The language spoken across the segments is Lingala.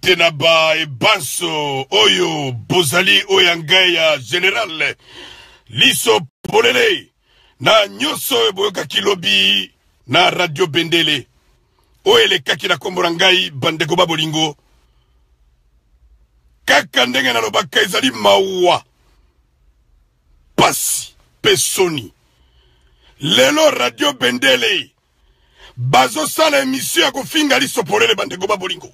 Mbote na ba ebanso oyo bozali oyo ya ngai ya general liso polele na nyonso oyo boyokaki lobi na radio bendele oyo elekaki na nkombo na ngai bandeko ba bolingo kaka ndenge nalobaka ezali mawa pasi mpe soni lelo radio bendele bazosala emission ya kofinga liso polele bandeko ba bolingo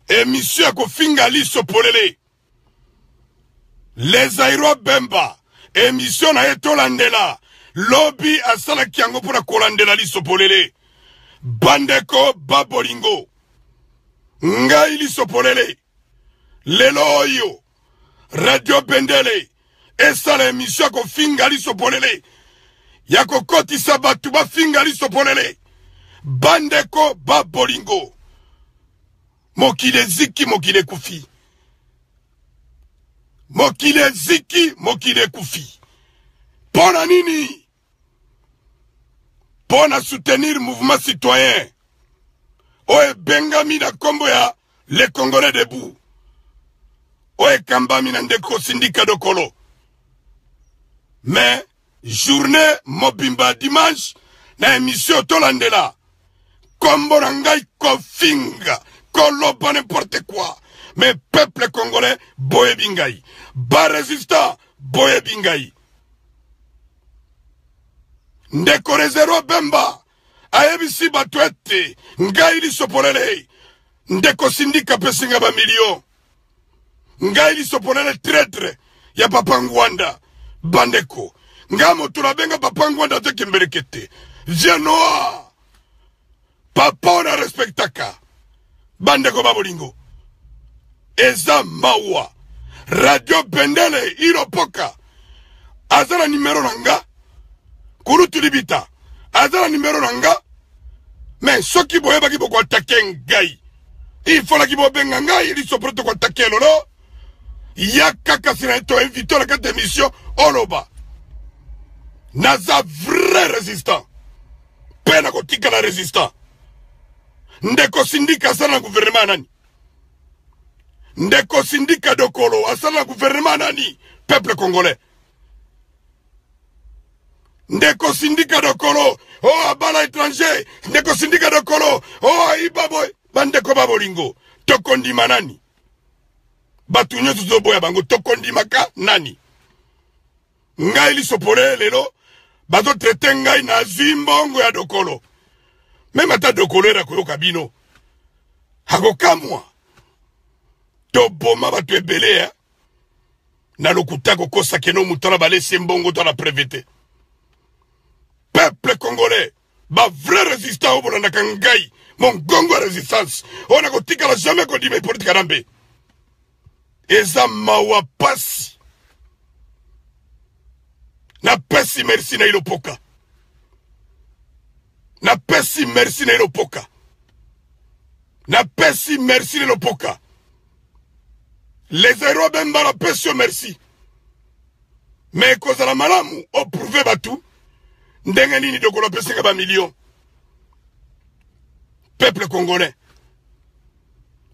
emission ya kofinga liso polele les Zaïrois Bemba emission na ye tolandela lobi asalaki yango mpo na kolandela liso polele bandeko ba bolingo ngai liso polele lelo oyo radio bendele esala emission ya kofinga liso polele ya kokotisa bato bafinga liso polele bandeko ba bolingo mokili eziki mokili ekufi mokili eziki mokili ekufi mpo na nini mpo na soutenir mouvement citoyen oyo ebengami na nkombo ya le congolais debout oyo ekambami na ndeko sindika dokolo mais journée mobimba dimanche na emission tolandela kombo na ngai kofinga koloba n'importe quoi mais peuple congolais boyebi ngai ba résistant boyebi ngai ndeko rezero bemba ayebisi bato ete ngai lisopolele ndeko sindika apesi ngai bamilio ngai lisopolele traitre ya papa ngwanda bandeko ngai moto nabenga papa ngwanda te kembeleke te vie noir papa oyo na respektaka bandeko ba bolingo eza mawa radio bendele ilopoka aza na nimero na nga kulutu libita aza na nimero na nga me soki boyebaki bokoatake ngai ifalaki bobenga ngai lisopro tokoatake lolo yaka kasi na to invite na kati émission oloba naza vrai résistant mpe nakotikala résistant ndeko sindika asala na gouvernement ya nani ndeko sindika dokolo asala na gouvernement ya nani peuple congolais ndeko sindika dokolo o oh, abala étranger ndeko sindika dokolo o oh, ayiba boye bandeko ba bolingo tokondima nani bato nyonso tozoboya bango tokondimaka nani ngai lisopole lelo bazotraite ngai nazwi mbongo ya dokolo meme ata dokolo era koyoka bino akokamwa toboma bato ebele ya na lokuta kokosa keno moto wana balesi mbongo to na preve te peuple congolais ba vrai résistant oyo bolandaka ngai mongongo ya résistance oyo nakotikala jamais kondima hippolyte kanambe eza mawa pasi napesi merci na ilopoka napesi merci na ilopoka napesi merci na ilopoka les héros bemba napesi yo merci me ekozala malamu oprouve bato ndenge nini dokolo apesaka bamillion peuple congolais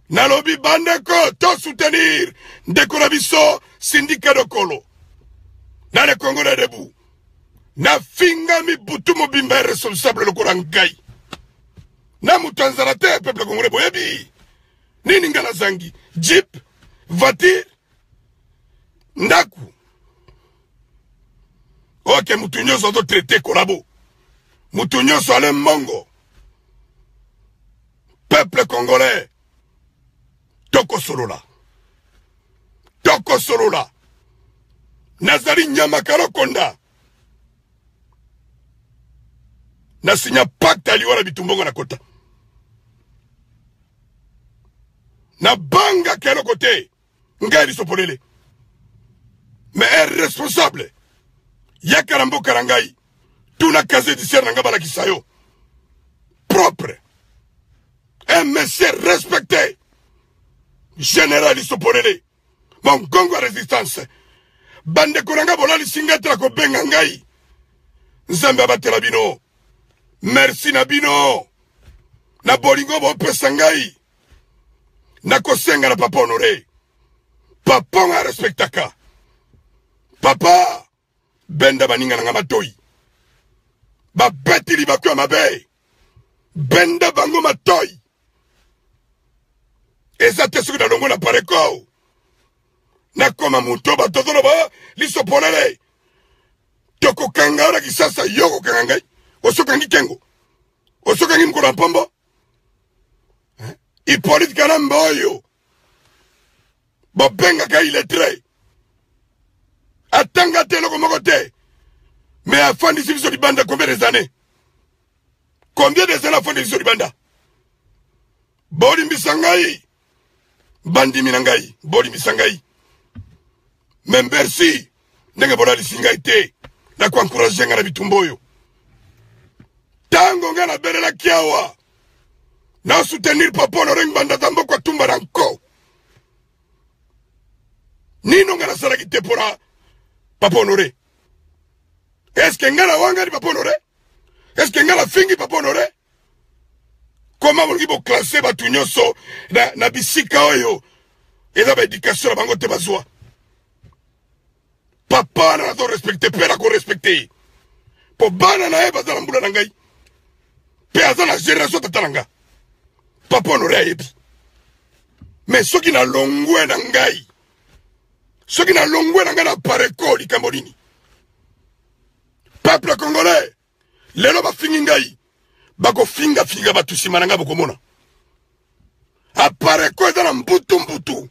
nalobi bandeko to soutenir ndeko na biso sindika dokolo na le congolais debout nafingami butu mobimba ya responsable lokola ngai na moto ya nzala te peuple congolais boyebi nini ngai nazangi jeep voiture ndako oke motu nyonso azotraite kolabo motu nyonso ale mbongo peuple congolais tokosolola tokosolola nazali nyama kalokonda nasinya pacte ya liwa na bitumbongo na kota nabangaka eloko te ngai liso polele mais un responsable yaka na mboka na ngai tuna casier judiciaire na ngai balakisa yo propre un monsieur respecté général liso polele mongongo ya résistance. Bandeko na ngai bolalisi ngai te na kobenga ngai. Nzambe abatela bino. Merci na bino na bolingo bopesa ngai. Nakosenga na papa Honore, papa nga respectaka papa, benda baninga na nga matoi, babeti libaku ya mabe, benda bango matoi. Eza te soki nalongwe na pareko nakoma moto bato azoloba liso polele, tokokanga yo na Kisasa, yo okokanga ngai, osokangi kengo, osokangi mokolo ya mpombo. Hippolyte Kanambe oyo babengaka illettré, atanga te eloko moko te, mais afandisi biso libanda combien des années, combien des années afandisi biso libanda. Bolimbisa ngai bandimi na ngai, bolimbisa ngai, mais merci ndenge bolalisi ngai te na koencourage ngai na bitumba oyo. Ntango ngai nabelelaki awa na soutenir papa Honore Ngbanda Zamboko atumba na nko, nino ngai nasalaki te mpona papa Honore? Eske ngai nawangani papa Honore? Eske ngai nafingi papa Honore? Koma bolingi boklasse bato nyonso na bisika oyo eza baedikatio na bango te bazwa. Papa wana nazo respecte mpe nakorespecte ye mpo bana na ye baza na mbula na ngai mpe aza na génération tata na nga. Papa Honore ayebi. Mais soki nalongwe na ngai, soki nalongwe na ngai na pareko, likambo nini? Peuple congolais, lelo bafingi ngai, bakofingafinga bato nsima na ngai, bokomona apareko eza na mbutu mbutu,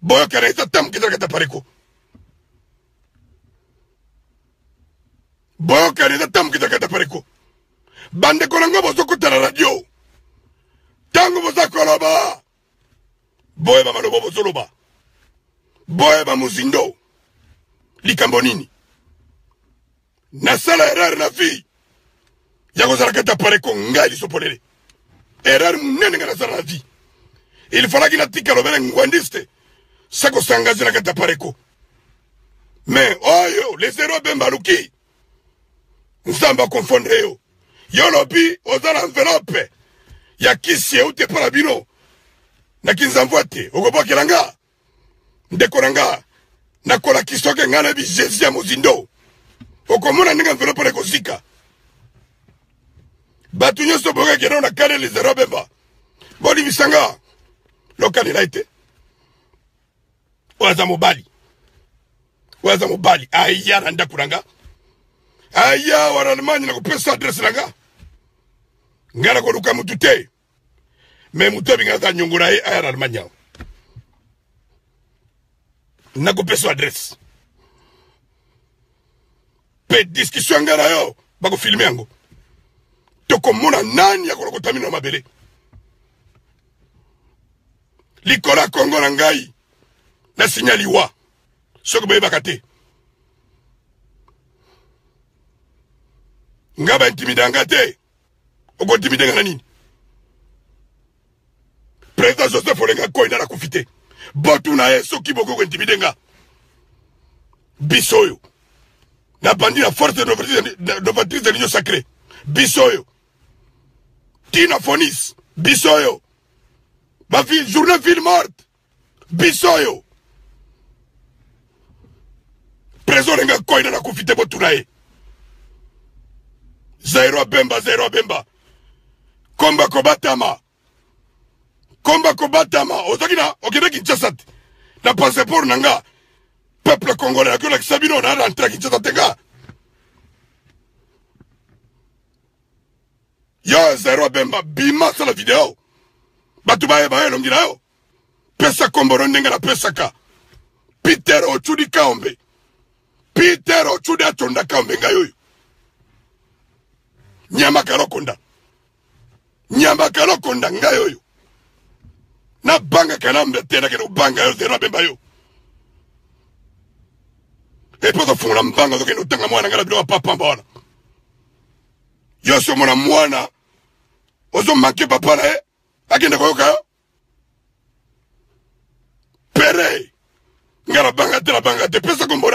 boyokana eza tamuki ezalaka ta apareko, boyokana eza tamuki ezalaka ta apareko. Bandeko na ngai bozokota na radio, ntango boza koloba, boyeba maloba bozoloba, boyeba mozindo likambo nini. Nasala erreur na vie ya kozala kati apareko, ngai liso polele, erreur monene ngai nasala na vie. Il fallaki natika lobele ngwandiste sa kosangage na kati apareko, mais oyo les héros bemba aluki Nzambe akonfondre yo. Yo lobi oza na enveloppe ya kisi euti epa na bino na Kinzamvua te, okobwakela nga ndeko na nga, nakolakisa oke ngai nayebi Jésus ya mozindo. Okomona ndenge enveloppe wana ekozika. Bato nyonso boyokaki nao na kane lezero bemba, bolimbisa nga lokanela ye te. Oyo aza mobali, oyo aza mobali aya na ndako na nga, aya wana Allemagne, nakopesa adresse na nga. Ngai nakoluka mutu te, me mutu abinga aza nyongo na ye, aya na Allemagne awa, nakopesa adresse mpe discussion ngai na yo bakofilme yango, tokomona nani akolokota mino na mabele likolo ya Kongo na ngai. Nasinya liwa soki boyebaka te, nga baintimide nga te. Okointimide nga na nini? Président Joseph Olenga Koina nakufi te, botuna ye soki bokoki kointimide nga. Biso oyo nabandi na force novatrice de l'union sacrée, biso oyo tina fonis, biso oyo ba journée ville morte, biso oyo président Olenga Koina nakufi te, botuna ye. Zairo Bemba, Zairo Bemba, komba kobatama, komba kobatama. Ozaki na okende Kinshasa te na passeport na nga, peuple congolais nakolakisa bino na rentre Kinshasa te nga. Yo Zairo Bemba, bima sala video, bato bayeba yo elongi na yo, pesa kombo no ndenge napesaka Peter Ochudi Kaombe, Peter Ochudi atonda Kaombe, ngai oyo nyama kalokonda, nyama kalokonda, ngai oyo nabangaka na te, nakende kobanga yo Zero Bemba yo epo ozofungola mbanga, ozokende otanga mwana ngai na biloko papamba wana. Yo so omona mwana ozomanke papa na ye akende koyoka yo pere, ngai nabanga te, nabanga te, pesa kombo.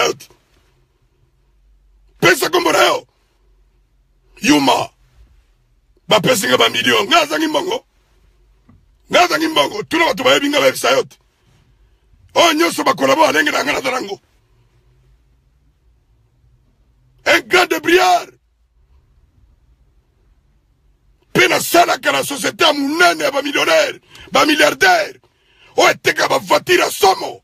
Bapesi nga bamilio, nga azangi mbongo, nga azangi mbongo. Tuna bato bayebi nga, bayebisa yo te. Oyo nyonso bakolabo alenge na nga, naza nango. Un grand débrouillard mpe nasalaka na société ya monene ya bamillionnaire, bamilliardaire oyo eteka bavoiture ya somo.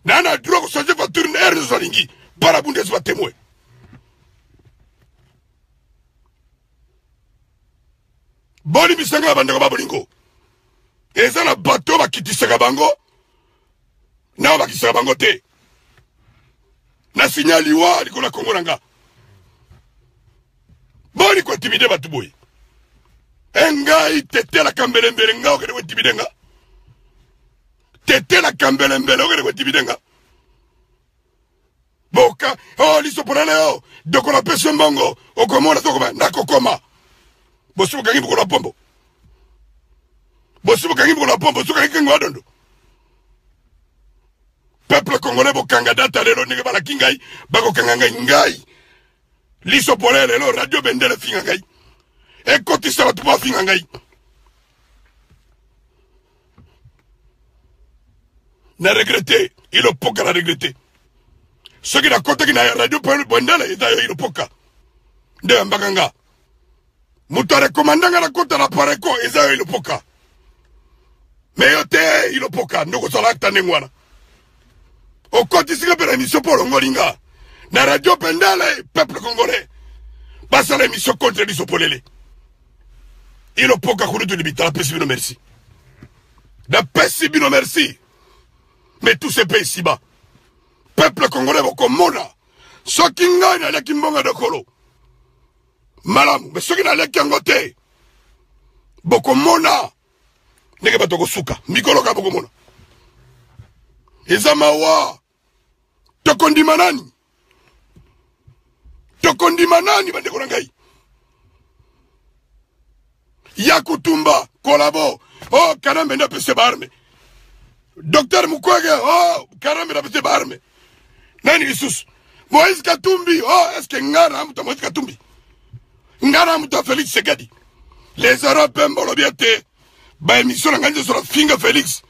Na na droit kochange voiture na heure nyonso alingi. Bana Bundes batemoin. Bolimbisanga ya bandeko ba bolingo, eza na bato bakitisaka bango na bakitisaka bango te. Na sinya liwa likolo ya Kongo na nga. Boni kointimide bato boye? Engai tetelaka mbelembele, nga okende kointimide nga. Tetelaka mbelembele, okende kointimide nga. Boka oh, liso polele yo dokola pesi mbongo, okomona tokoma nakokoma. Bosi bokangi mokolo ya pombo, bosi bokangi mokolo ya pombo, bosi bokangi kengo ya dondo. Peuple congolais, bokanga data lelo ndenge balaki ngai, bakokanga ngai. Ngai liso polele lelo radio bendele finga ngai, ekotisa bato bafinga ngai. Na regrete ilopoka, na regrete soki nakotaki na radio bendele. Eza yo ilopoka nde yambaka nga, moto arekomanda nga nakota na pareko, eza yo ilopoka. Me yo te ilopoka nde okozala akta ndenge wana. Okotisinga mpe na émission mpo olongoli nga na radio bendele. Peuple congolais, basala émission contre biso polele. Ilopoka kulutu libita, napesi bino merci, napesi bino merci. Mais tout se paye ici-bas. Peuple congolais, bokomona soki ngai naliaki mbongo ya dokolo malamu, me soki naliaki yango te, bokomona ndenge bato kosuka mikolo kaka. Bokomona eza mawa. Tokondima nani? Tokondima nani, bandeko na ngai? Ya kutumba kolabo, oh, Kanambe nde apesi baarme. Docteur Mukwege, oh, Kanambe nde apesi baarme. Nani lisusu? Moïse Katumbi, oh, est ce que nga na moto Moïse Katumbi, nga na moto ya Félix Tshisekedi? Les Arabes bolobi ete baémission na ngai nyonso na finga Félix,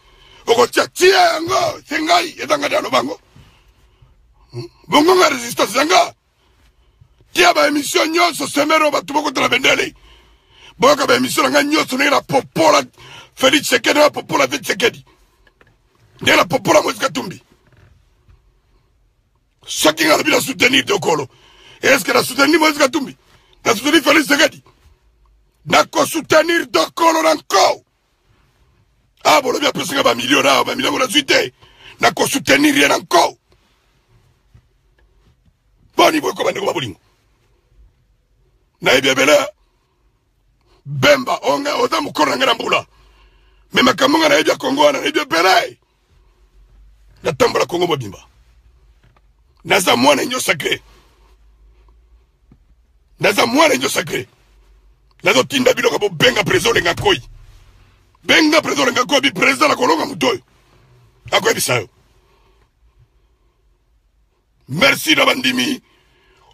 okotia tia yango. Se ngai, eza ngai nde alobango bongo. Nga résistance yanga, tia baémission nyonso semaine oyo. Bato bokotala bendele, boyoka baémission na ngai nyonso, ndenge na popola Félix Tshisekedi, na popola Félix Tshisekedi, ndenge na popola Moïse Katumbi. Soki ngai nalobi na soutenir Dokolo, est ce que na soutenir Moïse Katumbi, na soutenir Félix Tshisekedi? Nakosoutenir Dokolo na nko. Ah, bolobi apesaka bamilio na bamilio ngo, nazwi te. Nakosoutenir ye na nko. Boni boyeko, bandeko ba bolingo, nayebi ebele. Bemba onga oza mokolo na ngai na mbula, me makambo ngai nayebi ya Kongo wana, nayebi ebele. Natambola Kongo mobimba, naza mwana union sacré, naza mwana union sacré. Nazotinda biloko, bobenga président Olenga Nkoi, benga président Olenga Nkoi, bi président nakolonga moto oyo akoyebisa yo. Merci na bandimi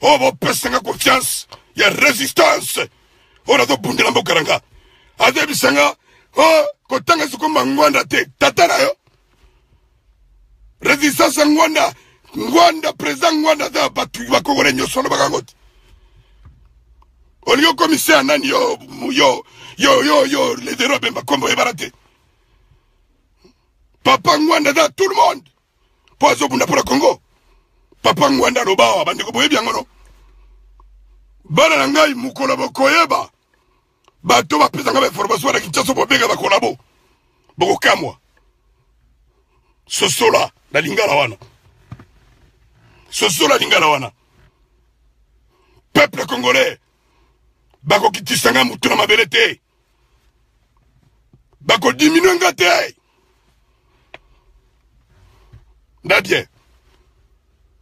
oyo bopesanga confiance ya résistance oyo nazobundela mboka na nga. Azoyebisanga o kotanga sokomba Ngwanda te, tata na yo. Résistance ya Ngwanda, Ngwanda, président Ngwanda aza bato bakongole nyonso, alobaka yango te. Olingi okomisa ya nani? Yo yo yo yo yo ledero Bemba, kombo oyebana te. Papa Ngwanda aza tout le monde mpo azobunda mpo na Congo. Papa Ngwanda aloba awa, bandeko boyebi yango no. Bana na ngai, mokolo bokoyeba bato bapesanga bainformation wana Kinshasa, bobenga bakolabo, bokokamwa. Sosola na lingala wana, sosola lingala wana. Peuple congolais, bakokitisanga motu na mabele te, bakodiminue nga te. Na bien,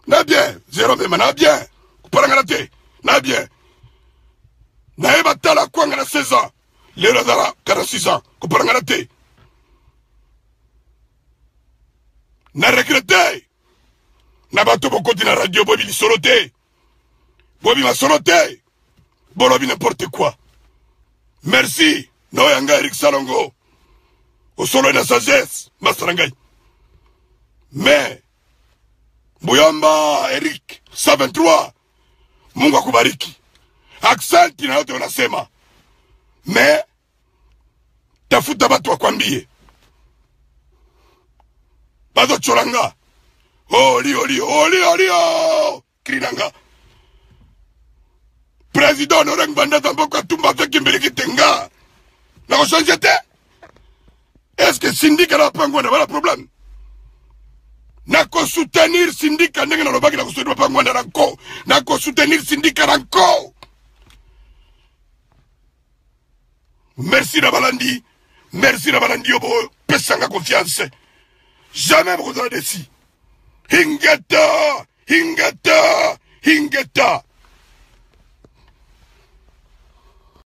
na bien, zero mema na bien, kopalangana te na bien. Nayeba tala kwanga na 16 ans, lelo azala 46 ans, kopalangana te. Na regrete na bato bokoti na radio, boyebi lisolo te, boyebi masolo te, bolobi n'importe quoi. Merci na oyo ya ngai Eric Salongo, osololi na sagesse masta na ngai. Mais Mbuyamba Eric 123, Mungu akubariki. Aksanti na yote unasema, mais tafuta batu wakwambie bazochola nga oli oli oli oli oh! Kri na nga président Honore Ngbanda Zamboko atumba avec Kimbiliki te nga nakochange te. Est-ce que Sindika na Pangwanda bana problème? Nakosoutenir Sindika ndenge nalobaki, nakosoutenir Pangwanda na nko, nakosoutenir Sindika na nko. Merci na balandi, merci na balandi yo bopesanga confiance, jamais bokozala desi. Ingeta, ingeta, ingeta.